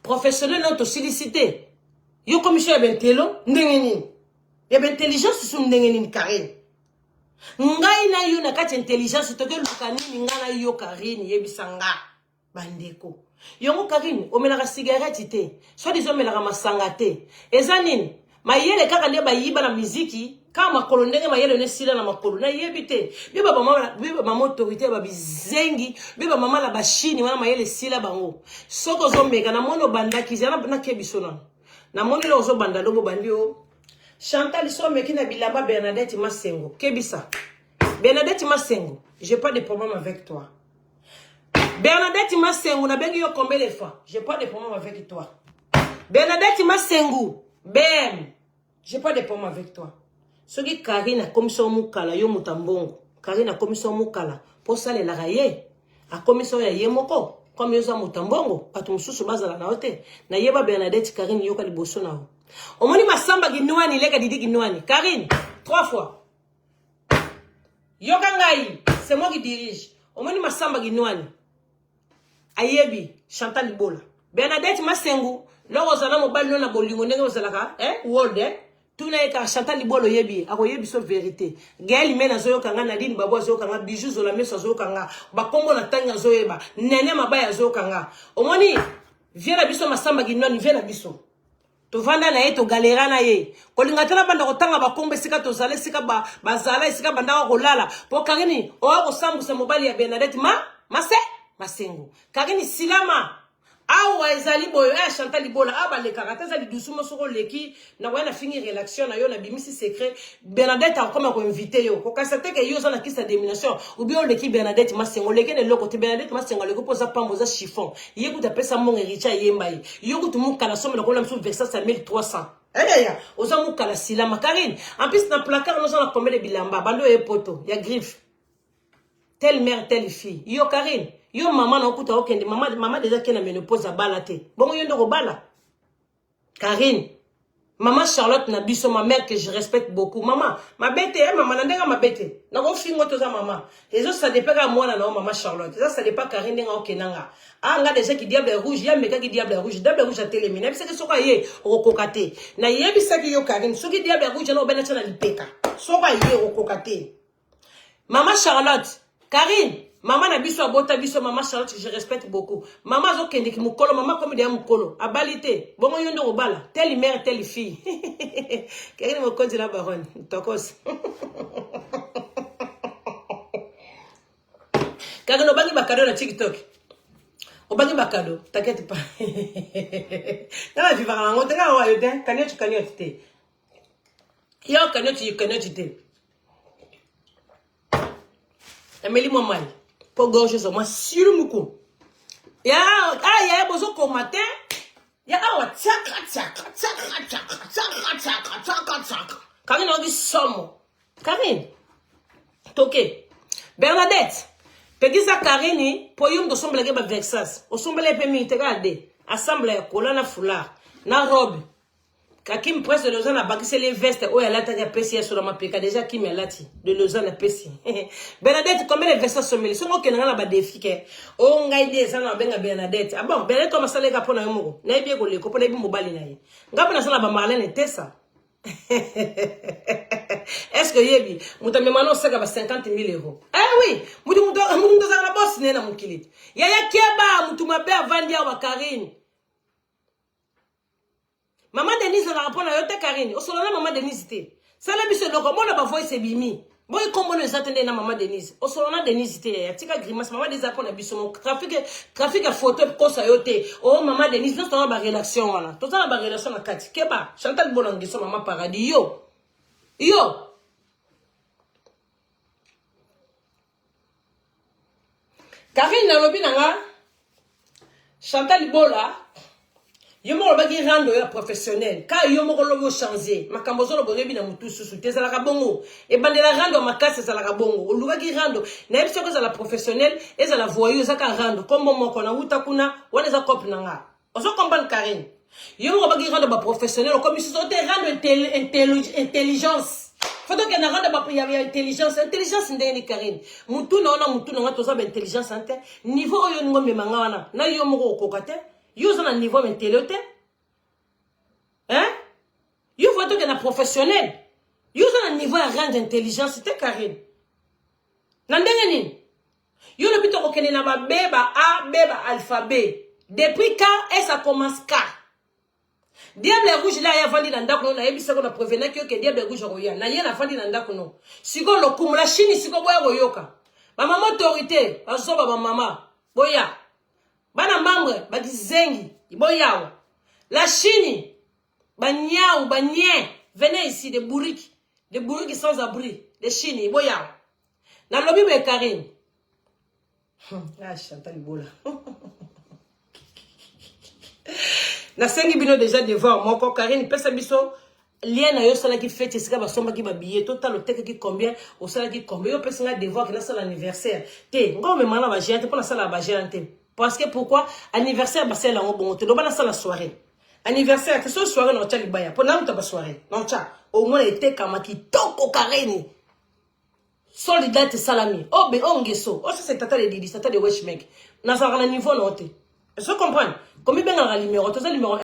Professionnel nano tosilisi te. Yo commission ya bentelo ndenge nini? Ya intelligence su ndenge nini Karine? Ngai na yo na kati intelligence toke luka nini ngai na yo Karine yebisa nga bandeko. Yongo Karine omelaka cigarette te, soit disant omelaka masanga te. Eza nini? Mayele kaka nde bayiba na miziki kaka makolo ndenge mayele no esila na makolo nayebi te bie bamama autorité ya babizengi bie bamama na bashini wana mayele esila bango soki ozomeka namoni obandaki zela nakebiso nano namoni eloko ozobanda lobo obandi o chantal so omeki na bilamba bernadette masengo kebisa bernadette masengo j'ai pas de problème avec toi Bernadette Masengu nabengi yo combien de fois? J'ai pas de problème avec toi. Bernadette Masengu, BM, j'ai pas de problème avec toi. Soki Karine akomisa yo mukala yo moto ya mbongo. Karine akomisa yo mukala mpo osalelaka ye. Akomisa yo ya ye moko. Comme yo oza moto ya mbongo, bato mosusu bazala na yo te. Nayeba Bernadette Karine yoka liboso na yo. Omoni Masamba Ginwani leka Didi Ginwani. Karine, trois fois. Yoka ngai, c'est moi qui dirige. Omoni Masamba Ginwani. Ayebi Chantal Libola. Bernadette Masengu, loko ozala mobali no na bolingo ndenge ozalaka, eh, world eh. Tuna ye kaka Chantal Libola oyebi ye, akoyebi so verité. Gaël Mena azoyoka nga, Nadine Babu azoyoka nga, Bijou Zola Meso azoyoka nga, bakombo na tangi azoyeba, Nene Mabaya azoyoka nga. Omoni vie na biso Masamba Ginwani, vie na biso. Tovanda na ye togalera na ye kolinga te nabanda kotanga bakombo esika tozala esika bazala esika bandaka kolala po Karine oya kosambusa mobali ya Bernadette ma mase masengo Karine silama awa ezali boyo eh Chantal Libola awa balekaka te eza lidusu mo soko oleki nakoya na fingi relaxation na yo nabimisi secret Bernadette akokoma koinvite yo kokasa te ke yo oza na kisi ya domination obi oleki Bernadette Masengo oleki na eloko te Bernadette Masengo aleki mpo oza pamba oza chiffon ye kutu apesa mbongo Héritier ayemba ye yo kutu mukala sombela komona mosusu Versace ya 1300 eya oza mukala silama Karine en plus na placard noza na combien de bilamba bando oye poto ya griffe telle mère telle fille yo Karine yo mama na okuta okende mama mama deja ke na ménopause abala te bongo yo nde okobala Karine Maman Charlotte na biso ma mère que je respecte beaucoup maman mabe te eh, maman na ndenge mabe te nakofingo toza maman ezo ça dépend kaka mwana na yo maman Charlotte eza ça dépend Karine ndenge okenda nga ah nga déjà ki diable rouge ya mekaki diable rouge diable rouge atelemi nayebisaki soki aye okokoka te nayebisaki yo Karine soki diable rouge na obena tia na lipeka soki aye okokoka te Maman Charlotte, Karine, maman na biso abota biso maman Charlotte je respecte beaucoup. Maman azokende ki mukolo, maman komi deya mukolo, abali te. Bongo yo nde obala, telle mère, telle fille. Karine mokonzi la baronne, tokos. Karine obangi ba cadeau na TikTok. Obangi ba cadeau, t'inquiète pas. Nga na vivaka nango te, nga wayo te, cagnotte cagnotte te. Yo cagnotte cagnotte te. Nameli mwa mai mpo gorge ezwa mwa silumuku. Ya ah yaya bozokoma te. Ya awa tiaka tiaka tiaka tiaka tiaka tiaka tiaka tiaka. Karine oyoki somo. Karine toke. Bernadette pekisa Karine mpo yo moto osombelaki ba Versace. Osombela ye mpe mingi te kaka de. Ensemble ya kola na foulard na robe. Kakim Prince de Lausanne abakiseli ye veste oyo alataki apesi ye solo mapeka déjà Kim alati de Lausanne apesi. Bernadette combien de veste asomeli songo okende nga na ba défi ke o ngai nde eza na babenga Bernadette. Ah bon Bernadette oyo masala eka mpo na yo moko nayebi ye koleko mpo nayebi mobali na ye ngai mpe nasala ba Marlène Tessa. Est-ce que yebi moto amema na osaka ba 50 000 euros? Eh oui, moto moto moto azalaka na boss ne na mokili. Yaya keba moto mabe avandi awa Karine. Maman Denise azalaka mpo na yo te Karine. Osolola na Maman Denise te. Sala biso eloko mona ba voice ebimi. Boyi kombo no eza te nde na Maman Denise. Osolola na Denise te yaya. Tika grimace. Maman Denise mpo na biso moko. Trafic trafic ya photo ekosa yo te. Oh Maman Denise nyonso toza na ba relation wana. Toza na ba relation na kati. Keba. Chantal Bolangiso Maman Paradis yo. Yo. Karine nalobi na nga Chantal Bola yo moko olobaki rando ya professionnel ka yo moko olobi ochange makambo ozoloba oyebi na motu susu te ezalaka bongo ebandela rando ya makasi ezalaka bongo olukaki rando nayebi soki ezala professionnel ezala voyou eza ka rando kombo moko nawuta kuna wana eza cope na nga Ozo comprendre Karine? Yo moko baki rendre ba professionnel okomi susu ote rendre intelligence. Faut que na rendre ba ya, ya intelligence, intelligence ndenge ni Karine. Mutu na ona mutu na nga toza ba intelligence ante. Niveau oyo ngo mema nga wana na yo moko okoka te. Yo oza na niveau ya intello te. Hein? Yo faut tokende na professionnel. Yo oza na niveau ya grande intelligence te Karine. Na ndenge nini? Yo lobi tokokende na ba B ba A B ba alphabet. Depuis K et ça commence K. Diable rouge la ya vandi na ndako no nayebisa ko na prevenaki yo ke diable rouge akoya. Na ye na vandi na ndako no. Siko lokumu la Chine siko boya koyoka. Ba mama autorité, bazoba ba mama. Boya. Bana membre ba kizengi, boya. La Chine ba nyau, ba nien, venez ici des bourriques, des bourriques sans abri, des Chine, boya. Na lobi be Karine. Ah, Chantal Ibola. Nasengi bino déjà devoir moko Karine pesa biso lien na yo osalaki fete esika basombaki babillet totala otekaki combien osalaki combien yo opesi ngai devoir ke nasala anniversaire te ngai omemaka na bagéant te mpo nasalaka bagéant te parce que pourquoi anniversaire basalela yango bongo te loba nasala soirée anniversaire te so soirée na otya libaya mpo naluta basoirée na otya omona etekama kitoko Karine solde date esalami obe oh, ongeso oh, osese oh, tata de didi tata de weshmek nazalaka na niveau na yo te ozo comprendre komibengaka numero toza numero.